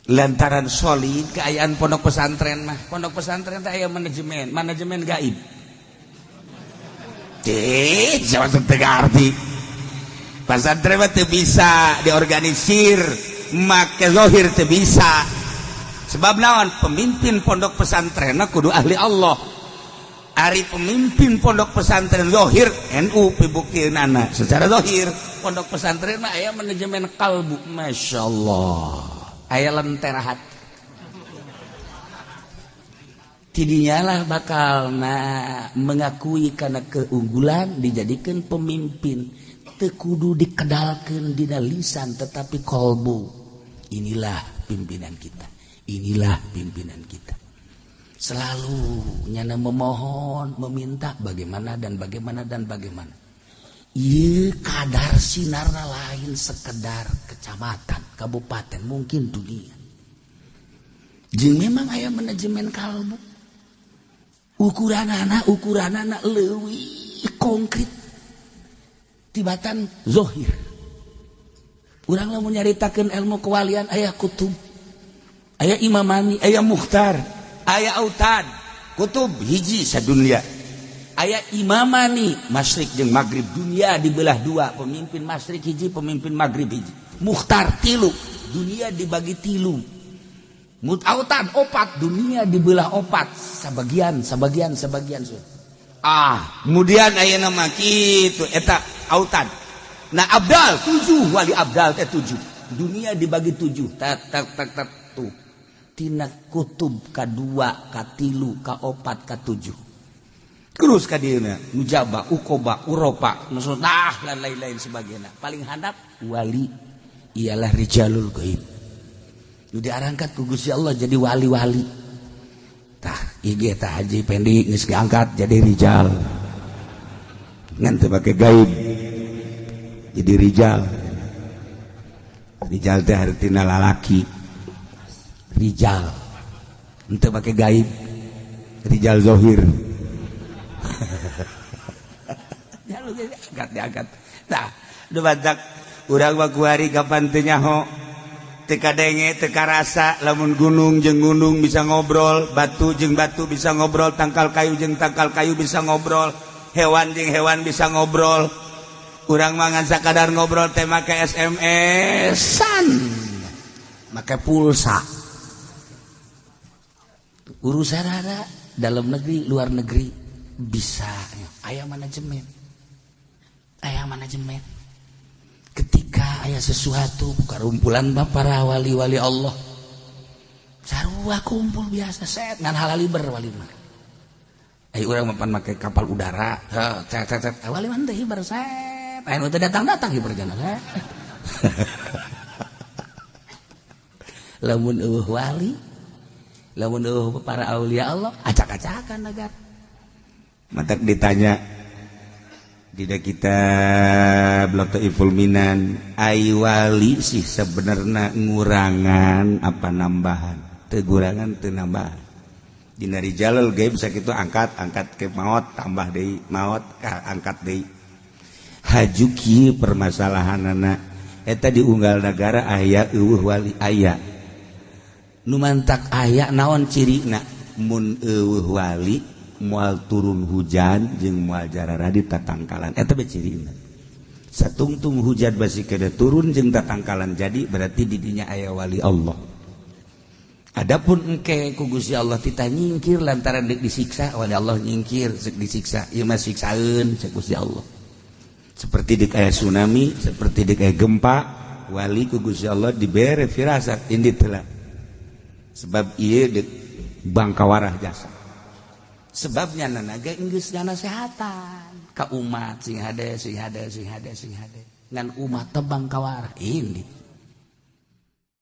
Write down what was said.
Lantaran solid keayaan pondok pesantren mah, pondok pesantren teh aya manajemen, manajemen gaib. Cih, siapa teu ngarti. Pesantren mah teu bisa diorganisir, make zahir teu bisa. Sebab naon? Pemimpin pondok pesantren kudu ahli Allah. Ari pemimpin pondok pesantren zahir NU pibuktinana secara zahir pondok pesantren mah aya manajemen kalbu, Masya Allah. Aya lentera hati. Tidinyalah bakal na mengakui karena keunggulan dijadikan pemimpin. Teu kudu dikedalkeun dina lisan tetapi kolbu. Inilah pimpinan kita. Inilah pimpinan kita. Selalu nyana memohon, meminta bagaimana dan bagaimana dan bagaimana. Ieu kadar sinarna lain sekedar kecamatan, kabupaten, mungkin dunia. Jeung memang aya manajemen kalbu. Ukuranana leuwih konkret tibatan zohir. Urang lamun nyaritakeun ilmu kewalian aya kutub, aya imamani, aya mukhtar, aya autad, kutub hiji sadunia. Aya imamani masyrik jeung maghrib dunia dibelah dua, pemimpin masyrik hiji, pemimpin maghrib hiji. Mukhtar tilu, dunia dibagi tilu. Mutautan opat, dunia dibelah opat, sabagian sabagian sabagian. Ah, kemudian aya nama kitu eta autan. Nah abdal tujuh, wali abdal teh tujuh. Dunia dibagi tujuh. Tak tak tak tak tuh. Tina kutub kadua, katilu, kaopat, katujuh. Terus ka dieuna nujaba, ukoba, uropa, nah dan lain-lain sebagainya. Paling handap wali ialah rijalul gaib. Nu diarangkat ku Gusti Allah jadi wali-wali. Tah, ieu ge tah Haji Pendi geus diangkat jadi rijal. Ngan teu make gaib. Jadi rijal. Rijal teh hartina lalaki. Rijal. Henteu make gaib. Rijal zohir. Diangkat diangkat. Nah, nu badak urang mah kuari kapan teu nyaho, teu kadenge, teu karasa lamun gunung jeung gunung bisa ngobrol, batu jeung batu bisa ngobrol, tangkal kayu jeung tangkal kayu bisa ngobrol, hewan jeung hewan bisa ngobrol. Urang mah ngan sakadar ngobrol teh make SMS-an, make pulsa. Urusan ada dalam negeri, luar negeri bisa. Aya manajemen. Aya manajemen. Ketika aya sesuatu buka rumpulan para wali-wali Allah. Sarua kumpul biasa set ngan halali berwali mah. Ayo urang mapan make kapal udara, heuh cet cet cet. Wali mah teh hiber set. Aya nu teu datang-datang hiber jana. Lamun eueuh wali, lamun eueuh para aulia Allah, acak-acakan negara. Matak ditanya tidak kita Lataiful Minan ai wali sih sebenarnya ngurangan apa nambahan, tegurangan teu nambahan. Dina rijalul gaib sakitu angkat angkat ke maot tambah deui maot angkat deui. Haju kieu permasalahanana eta di unggal negara aya eueuh wali aya. Nu mantak aya naon cirina mun eueuh wali moal turun hujan jeung moal jarara di tatangkalan eta be cirina. Satungtung hujan basi kada turun jeung tatangkalan jadi berarti di dinya aya wali Allah. Adapun engke ku Gusti Allah tita nyingkir lantaran deuk disiksa wali Allah nyingkir seuk disiksa ieu mah siksaeun ceuk Gusti Allah. Seperti deuk aya tsunami, seperti deuk aya gempa, wali ku Gusti Allah dibere firasat indit heula. Sebab ieu deuk bangkawarah jasa. Sebabnya nanaga geus nasehatan ka umat sing hade sing hade sing hade sing hade ngan umat teh bangkawarah indit.